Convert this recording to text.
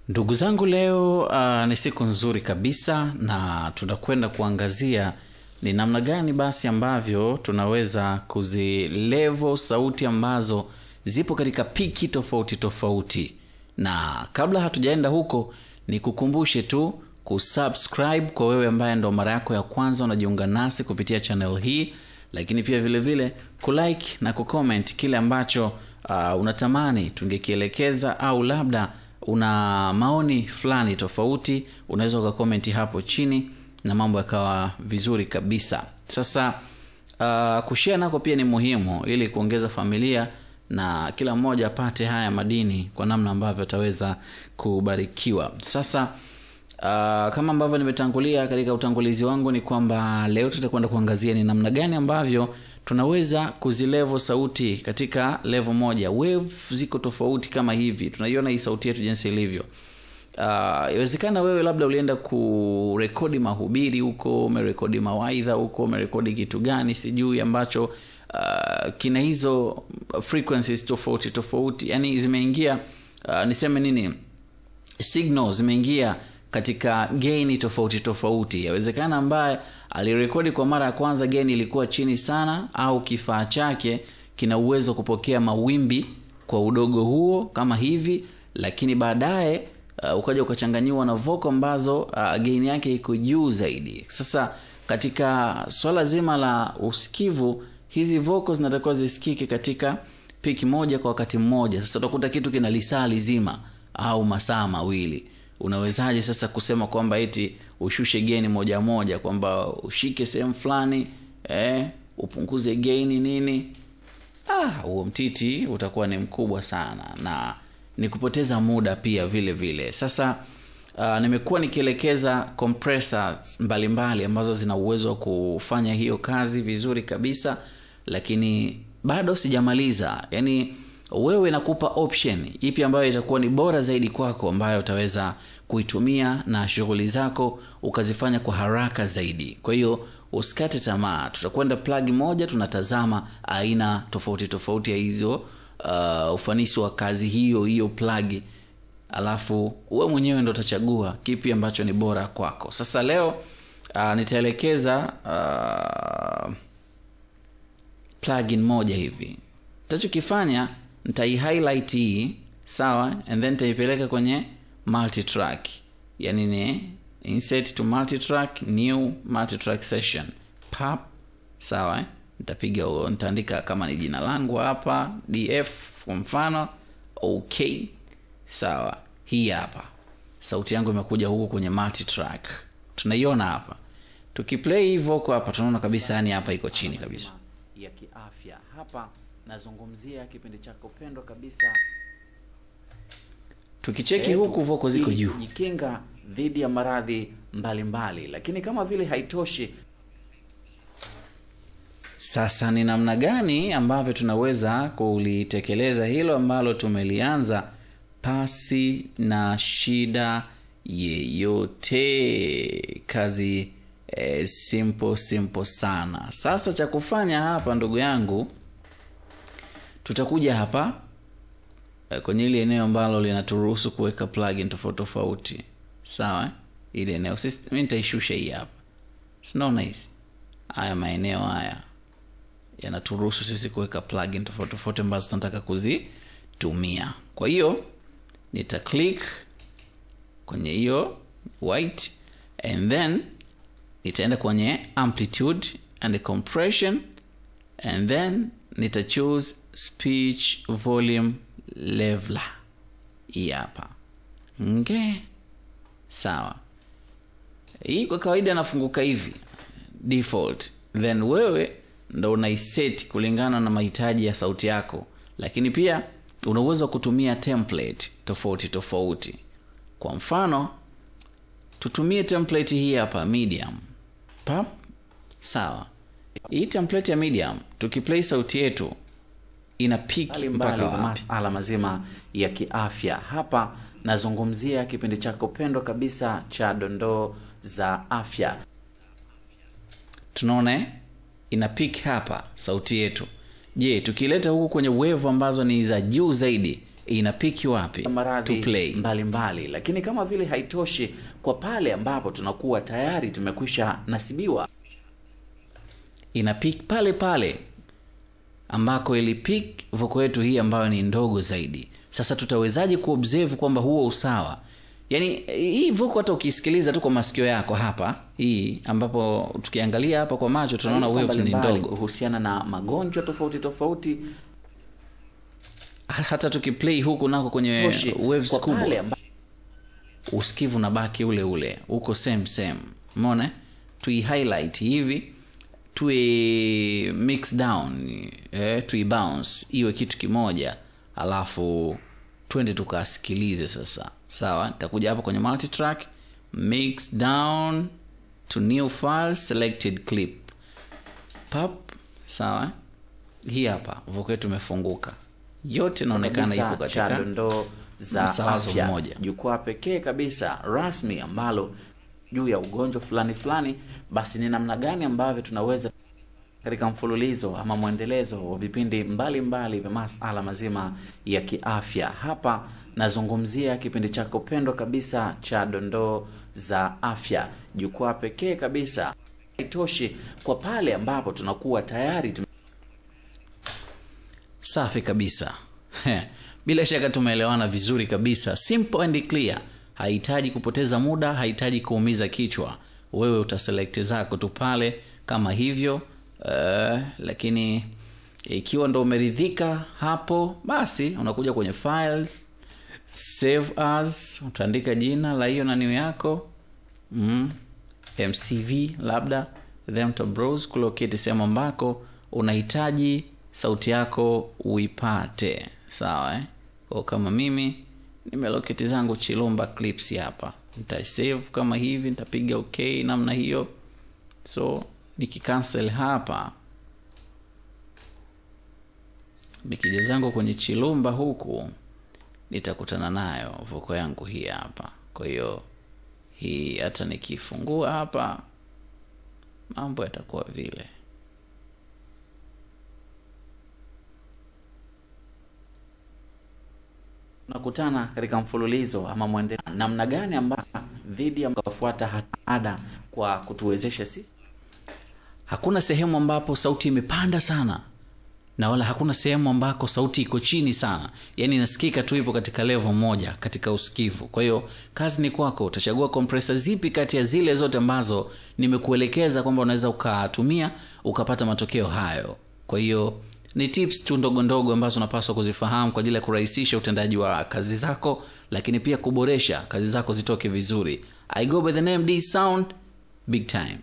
Ndugu zangu, leo ni siku nzuri kabisa na tutakwenda kuangazia ni namna gani basi ambavyo tunaweza kuzilevel sauti ambazo zipo katika piki tofauti tofauti. Na kabla hatujaenda huko, nikukumbushe tu kusubscribe kwa wewe ambaye ndo mara yako ya kwanza unajiunga nasi kupitia channel hii, lakini pia vile vile kulike na kucomment kile ambacho unatamani tungekielekeza, au labda una maoni fulani tofauti, unaweza ukakomenti hapo chini na mambo yakawa vizuri kabisa. Sasa kushare nako pia ni muhimu ili kuongeza familia na kila mmoja apate haya madini kwa namna ambavyo ataweza kubarikiwa. Sasa kama ambavyo nimetangulia katika utangulizi wangu ni kwamba leo tutakwenda kuangazia ni namna gani ambavyo tunaweza kuzilevel sauti katika level moja. Wave ziko tofauti kama hivi. Tunaiona hii sauti yetu jinsi ilivyo. Inawezekana wewe labda ulienda kurekodi mahubiri huko, umerekodi mawaidha huko, umerekodi kitu gani sijui ambacho kina hizo frequencies tofauti tofauti. Yani zimeingia, niseme nini, signals zimeingia katika gain tofauti tofauti. Yawezekana ambaye alirekodi kwa mara ya kwanza gain ilikuwa chini sana, au kifaa chake kina uwezo kupokea mawimbi kwa udogo huo kama hivi, lakini baadaye ukaja ukachanganyiwa na vocal ambazo gain yake iko juu zaidi. Sasa katika swala zima la usikivu, hizi vocals zinatakiwa zisikike katika piki moja kwa wakati mmoja. Sasa utakuta kitu kina lisaa lizima au masaa mawili. Unawezaje sasa kusema kwamba eti ushushe gain moja moja, kwamba ushike sehemu fulani, upunguze gain nini? Huo mtiti utakuwa ni mkubwa sana na ni kupoteza muda pia vile vile. Sasa nimekuwa nikielekeza compressors mbalimbali ambazo zina uwezo wa kufanya hiyo kazi vizuri kabisa, lakini bado sijamaliza. Yani wewe nakupa option ipi ambayo itakuwa ni bora zaidi kwako, ambayo utaweza kuitumia na shughuli zako ukazifanya kwa haraka zaidi. Kwa hiyo usikate tamaa. Tutakwenda plug moja, tunatazama aina tofauti tofauti ya hizo ufanisi wa kazi hiyo hiyo plug, alafu wewe mwenyewe ndo utachagua kipi ambacho ni bora kwako. Sasa leo nitaelekeza plugin moja hivi. Nitachokifanya, nitai-highlight hii, sawa, and then nitaipeleka kwenye multi-track. Yani ni insert to multi-track, new multi-track session. Pap, sawa, eh? Nitapiga, nitaandika kama ni jina langu hapa, DF kwa mfano. Okay, sawa. Hii hapa sauti yangu imekuja huku kwenye multi-track. Tunaiona hapa. Tukiplay hii vocal hapa tunaona kabisa yani hapa iko chini kabisa. Ya kiafya. Hapa nazungumzia kipindi chako pendwa kabisa. Tukicheki huku vocal ziko juu. Kujikinga dhidi ya maradhi mbalimbali, lakini kama vile haitoshi. Sasa ni namna gani ambavyo tunaweza kulitekeleza hilo ambalo tumelianza pasi na shida yeyote? Kazi simple simple sana. Sasa cha kufanya hapa ndugu yangu, tutakuja hapa kwenye ile eneo ambalo linaturuhusu kuweka plugin tofauti tofauti. Sawa, eh? Ile eneo sisi, mimi nitaishusha hii hapa. Sinaona hizi. Haya maeneo haya yanaturuhusu sisi kuweka plugin tofauti tofauti ambazo tunataka kuzitumia. Kwa hiyo nita click kwenye hiyo white and then nitaenda kwenye amplitude and compression and then nita choose speech volume leveler. Hii hapa. Nge. Sawa. Hii kwa kawaida nafunguka hivi default. Then wewe ndo unaiset kulingana na mahitaji ya sauti yako. Lakini pia una uwezo wa kutumia template tofauti tofauti. Kwa mfano tutumie template hii hapa medium. Pap. Sawa. Hii template ya medium tukiplay sauti yetu ina peak mpaka wapi? Masala mazima ya kiafya. Hapa nazungumzia kipindi chako pendwa kabisa cha dondoo za afya. Tunaona ina peak hapa sauti yetu. Je, tukileta huku kwenye wave ambazo ni za juu zaidi Inapiki wapi? Maradhi To play mbalimbali. Lakini kama vile haitoshi, kwa pale ambapo tunakuwa tayari tumekwisha nasibiwa, ina pick pale pale ambako ili pick vocal yetu hii ambayo ni ndogo zaidi. Sasa tutawezaje kuobserve kwamba huo usawa? Yaani hii vocal hata ukisikiliza tu kwa masikio yako hapa, hii ambapo tukiangalia hapa kwa macho tunaona taarifa waves ni mbalimbali ndogo. kuhusiana na magonjwa tofauti tofauti. Hata tukiplay huku nako kwenye Toshi, waves kwa kubwa, pale usikivu unabaki ule ule, uko same same. Umeona? Tui highlight hivi, tui mix down, tui bounce iwe kitu kimoja, alafu twende tukasikilize sasa. Sawa, nitakuja hapa kwenye multitrack, mix down to new file, selected clip. Pap, sawa. Hii hapa vocal yetu imefunguka. Yote inaonekana kabisa ipo katika cha dondoo za msawazo afya, mmoja. Jukwaa pekee kabisa rasmi ambalo juu ya ugonjwa fulani fulani, basi ni namna gani ambavyo tunaweza katika mfululizo ama mwendelezo wa vipindi mbalimbali vya masala mazima ya kiafya. Hapa nazungumzia kipindi chako pendwa kabisa cha dondoo za afya, jukwaa pekee kabisa. Haitoshi kwa pale ambapo tunakuwa tayari Safi kabisa. Bila shaka tumeelewana vizuri kabisa. Simple and clear. Haihitaji kupoteza muda, haihitaji kuumiza kichwa. Wewe utaselect zako tu pale kama hivyo. Lakini ikiwa ndo umeridhika hapo, basi unakuja kwenye files, save as, utaandika jina la hiyo nani yako, MCV labda, then uta browse kulocate sehemu ambako unahitaji sauti yako uipate. Sawa? Kwa kama mimi nimelocate zangu Chilumba clips hapa, nitasave kama hivi, nitapiga okay namna hiyo. So nikicancel hapa, nikija zangu kwenye Chilumba huku nitakutana nayo vocal yangu hii hapa. Kwa hiyo hii hata nikifungua hapa mambo yatakuwa vile. Tunakutana katika mfululizo ama mwendelezo namna gani ambapo dhidi ya kufuata ada kwa kutuwezesha sisi. Hakuna sehemu ambapo sauti imepanda sana na wala hakuna sehemu ambako sauti iko chini sana. Yaani inasikika tu ipo katika level moja katika usikivu. Kwa hiyo kazi ni kwako, utachagua compressor zipi kati ya zile zote ambazo nimekuelekeza kwamba unaweza ukatumia ukapata matokeo hayo. Kwa hiyo ni tips tu ndogo ndogo ambazo unapaswa kuzifahamu kwa ajili ya kurahisisha utendaji wa kazi zako, lakini pia kuboresha kazi zako zitoke vizuri. I go by the name D Sound, big time.